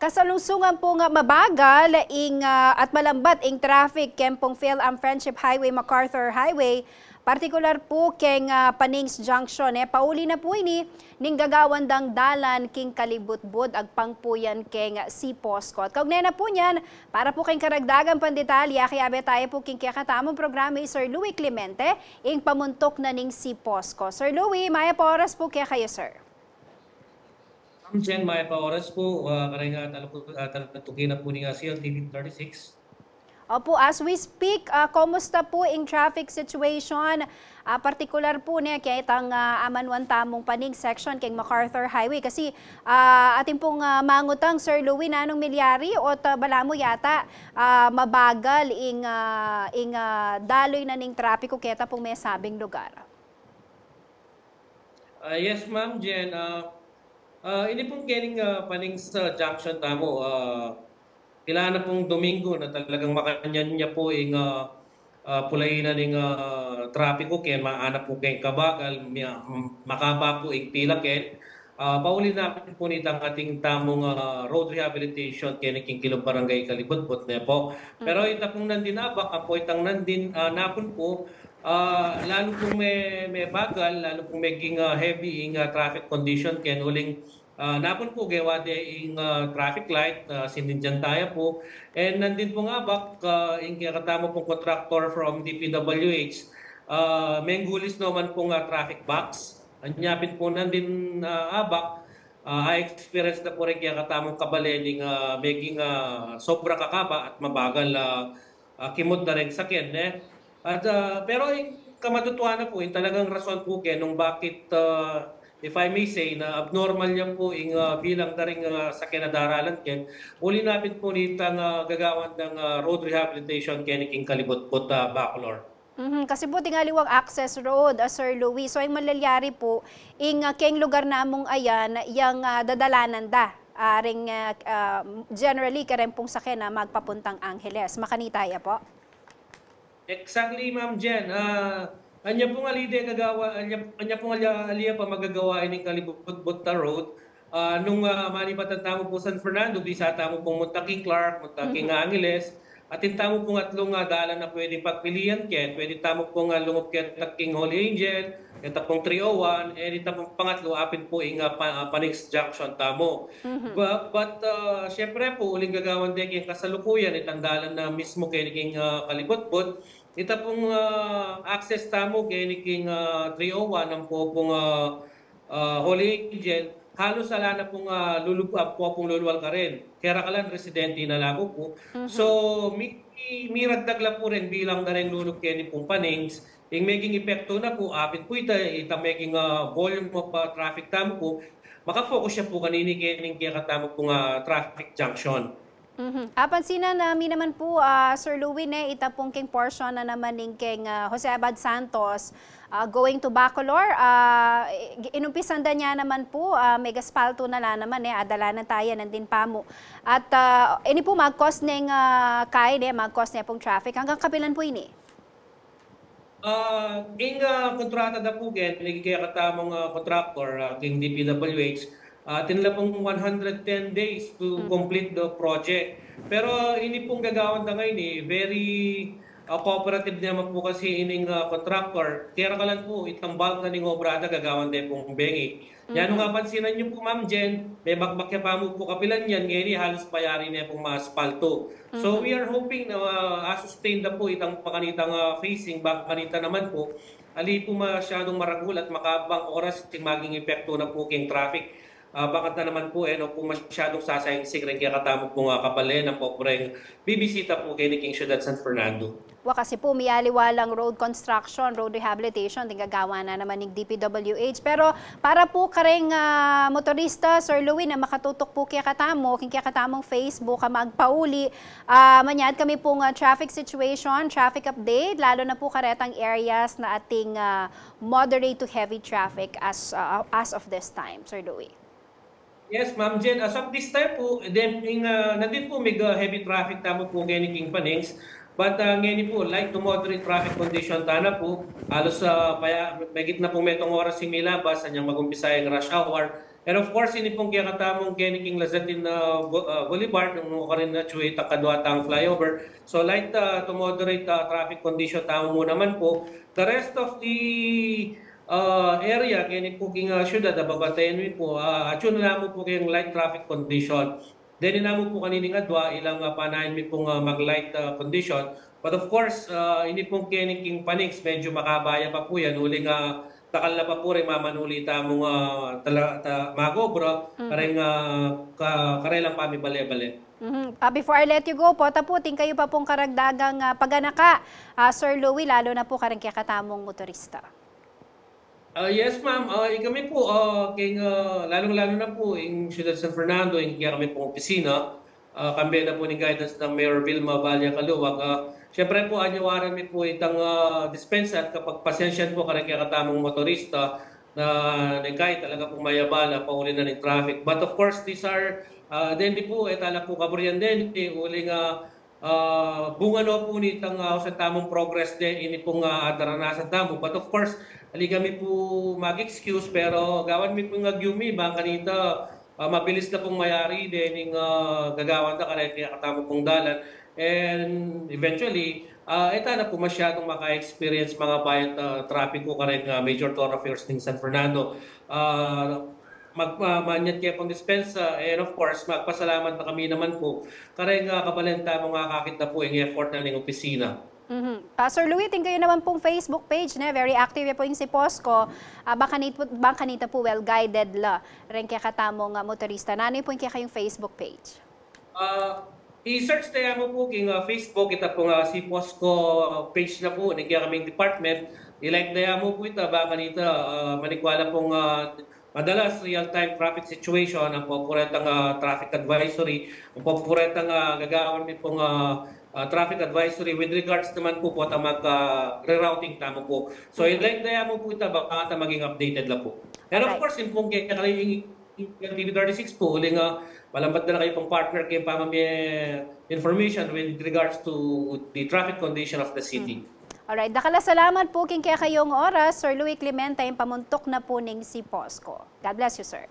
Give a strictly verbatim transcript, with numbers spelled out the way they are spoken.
Kasalungsungan pung mabagal ing, ah, at malambat ing traffic keng pung Phil-Am Friendship Highway, MacArthur Highway, partikular pu keng, ah, Panings Junction, e pauli na pu ini ning gagawan dang dalan king Kalibutbut agpang pu yan keng Seaposco. At kaugnay na pu niyan, para pu keng karagdagan pang detalye, akiabe taya pu king kekatamung programa i Sir Louie Clemente, ing pamuntuk na ning Seaposco. Sir Louie, mayap a oras pu kekayu, sir. Ma'am Jen, mayap a oras pu, ah, kareng, ah, taluku-, ah, talutuki na pu ning, ah, C L T V thirty-six. Opu, as we speak, ah, kumusta pu ing traffic situation? Ah, partikular pu ne ketang, ah, amanuan tamung Panings section keng MacArthur Highway kasi, ah, atin pung, ah, mangutang, Sir Louie, nanung milyari o ta-, balamu yata, ah, mabagal ing, ah, ing, ah, daloy na ning trapiku keta pung mesabing lugar? Ah, yes, Ma'am Jen. Ah, ah, ini pung kening, ah, Panings junction tamu, ah, kailangan na pung Domingo na talagang makanyan ya pu ing, ah, ah, pulayi na ning, ah, trapiku ken maana pu keng kabagal, mi-, ah, makaba pu ing pila ken, ah, pauli na pu nitang atin tamung, ah, road rehabilitation keni king kilub Barangay Kalibutbut ne pu. Pero ita pung nandin abak, ampo itang nandin, ah, napun pu, ah, lalu pung me-, mebagal, lalu pung meging, ah, heavy ing, ah, traffic condition ken uling, ah, napun pu gewa de ing, ah, traffic light, ah, sinindyan taya pu. And nandin pung abak, ah, ing kekatamu pung contractor from D P W H, ah, menggulis no man pung, ah, traffic box. Anya pin pu nandin, ah, abak, ah, a-experience na pu reng kekatamung kabale ning, ah, meging, ah, sobra kakaba at mabagal, ah, ah, kimud na reng sakyan, ne? At, ah, pero ing kamatutuan na pu, ing talagang rason pu ken nung bakit, ah, if I may say, na abnormal ya pu ing, ah, bilang da ring, ah, sakyan a daralan ken, uli na pin pu nitang, ah, gagawan dang, ah, road rehabilitation keni king Kalibutbut, ah, Bacolor. Mhm, kasi pu, ing aliwang access road, ah, Sir Louie. So, ing malalyari pu, ing, ah, keng lugar namung ayan, yang, ah, dadalanan da, ah, reng, ah, ah, generally, kareng pung sakyan a magpapuntang Angeles. Makanita ya pu? Exactly, Ma'am Jen. Ah, anya pung ali de gagawa, anya, anya pung ali, ali ya pa magagawa ining Kalibutbut a road. Ah, nung, ah, manibatan tamu pu San Fernando, bisa tamu pung munta king Clark, munta king Angeles, atin tamu pung atlung, ah, dalan a pwedeng pagpilian ken, pwede tamu pung, ah, lungup keta king Holy Angel, keta pung three oh one, e ita pung pangatlu, apin pu ing, ah, pa-, ah, Panings Junction tamu. But, but, ah, syempre pu, uling gagawan de king kasalukuyan, itang dalan na mismu keni king, ah, Kalibutbut, ita pung, ah, access tamu keni king, ah, three oh one, ampo pung, ah, ah, Holy Angel, halus ala na pung, ah, lulub-, ampo pung lulual karin. Kerakalan residente na la pu. So, mi-, mi-, miragdag la pu reng bilang da reng lulub keni pung Panings, ing meging epekto na pu, apin pu ita, ita meging, ah, volume of, ah, traffic tamu pu, makafocus ya pu kanini kening kekatamu pung, ah, traffic junction. Mhm. Apansinan mi naman pu, ah, Sir Louie, ne, ita pung keng portion na naman ning keng, ah, Jose Abad Santos, ah, going to Bacolor, ah, i-, inumpisan da ne naman pu, ah, megaspalto na la naman, e, adalanan taya nandin pamu. At, ah, ini pu mag-cause neng, ah, kain, e, mag-cause ne pung traffic. Anggang kapilan pu ini? Ah, ing, ah, kontrata da pu ken, ing kekatamung, ah, contractor, ah, king D P W H, ah, atin la pung one hundred ten days to complete the project. Pero ini pung gagawan da ngeni, very, ah, cooperative naman pu kasi ining, ah, contractor. Kerakalan pu, itang bulk na ning obra da gagawan de pung bengi. Nanu, apansinan yu pu, Ma'am Jen, mebakbak ya pamu pu kapilan yan, ngeni halus payari ne pung maaspalto. So, we are hoping na, ah, a-sustain da pu itang makanitang, ah, phasing, bang kanita naman pu, ali pu masyadung maragul at makabang oras ing maging epekto na pu king traffic. Ah, bang kanita naman pu, e no pu masyadung sasaingsing reng kekatamu pung, ah, kabalen ampo pu reng bibisita pu keni king Syudad San Fernando. Wa, kasi pu, miyaliwa lang road construction, road rehabilitation, ding gagawa na naman ning D P W H. Pero para pu kareng, ah, motorista, Sir Louie, na makatutok pu kekatamu, king kekatamung Facebook, a magpauli, ah, manyad kami pung, ah, traffic situation, traffic update, lalu na pu karetang areas na ating, ah, moderate to heavy traffic as, ah, as of this time, Sir Louie. Yes, Ma'am Jen. As of this time pu, then, ing, ah, nandin pu mig, ah, heavy traffic tamu pu keni king Panings. But uh, ngeni pu, light to moderate traffic condition tana pu. Halos uh, paya, megit na pung metung oras ing milabas, anyang mag-umpisa ing rush hour. And of course, ini pung kekatamung keni king Lazatin uh, Bo- uh, Boulevard, nung karin na chuwi takadwa tang flyover. So light uh, to moderate uh, traffic condition tamu mu naman pu. The rest of the uh, area, keni pu king uh, syudad, a babatayan mi pu, uh, atyu na namu pu king light traffic condition. Then inamu pu kanining adwa, ilang uh, panayan mi pung uh, mag-light uh, condition. But of course, uh, ini pung keni king Phoenix, medyo makabaya pa pu yan. Uling uh, takal na pa pu rin mamanuli tamung uh, tala, ta, magobra, kareng uh, ka, karelang pamibale-bale. Mhm. Ah, before I let you go po, taputin kayu pa pung karagdagang ah, paganaka, ah, Sir Louie, lalo na po kareng kekatamung motorista. Ah, yes, ma'am. Ah, ikami po, ah, king, ah, lalong-lalo na po ing Siyudad San Fernando, ing kekami pong opisina, ah, kambe na po ning guidance ng Mayor Vilma Valle Caluag. Ah, siyempre po, anyawaran mi po itang ah, dispensa at kapagpasensyan po kareng kekatamung motorista na, na kahit talaga pong mayabala, pauli na ning traffic. But of course, these are, ah, deni po, e tala po kaburian deni, uling ah, ah, bunga no pu nitang ah, usan tamung progress de, ini pung ah, daranasan tamu. But of course, ali kami pu mag-excuse, pero gawan mi pung agyumi, bang kanita ah, mabilis na pung mayari dening ah, gagawan da kareng kekatamu pung dalan. And eventually, ah, e tana pu masyadung maka-experience mangabayat ah, trapiko kareng ah, major thoroughfares ning San Fernando. Ah, mag, ah, manyad ke pung dispensa, and of course, magpasalamat na kami naman pu kareng ah, kabalen tamung akakit na pu ing effort na ning opisina. Mhm. Ah, Sir Louie, atin kayu naman pung Facebook page, ne? Very active ya pu ing CPOSCO. Ah, bang kanit-, bang kanita pu well-guided la reng kekatamung ah, motorista. Nanu pu ing kekayung Facebook page? Ah, i-search da ya mu pu king ah, Facebook, ita pung ah, CPOSCO page na pu ning kekaming department. I-like da ya mu pu ita, bang kanita ah, manikwala pung ah, madalas real-time traffic situation ang popuretang ah, traffic advisory, ang popuretang ah, gagawan mi pung ah, ah, traffic advisory with regards naman pu potang mag ah, rerouting tamu pu. So, i-like da ya mu pu ita, bang kanita maging updated la pu. And of Alright. course, ing pung kekami ing, ing T V thirty-six pu, uling ah, malambat da na kayu pung partner keng pamamie information with regards to the traffic condition of the city. Alright, dakal a salamat pu king kekayung oras, Sir Louie Clemente, ing pamuntuk na pu ning CPOSCO. God bless you, sir.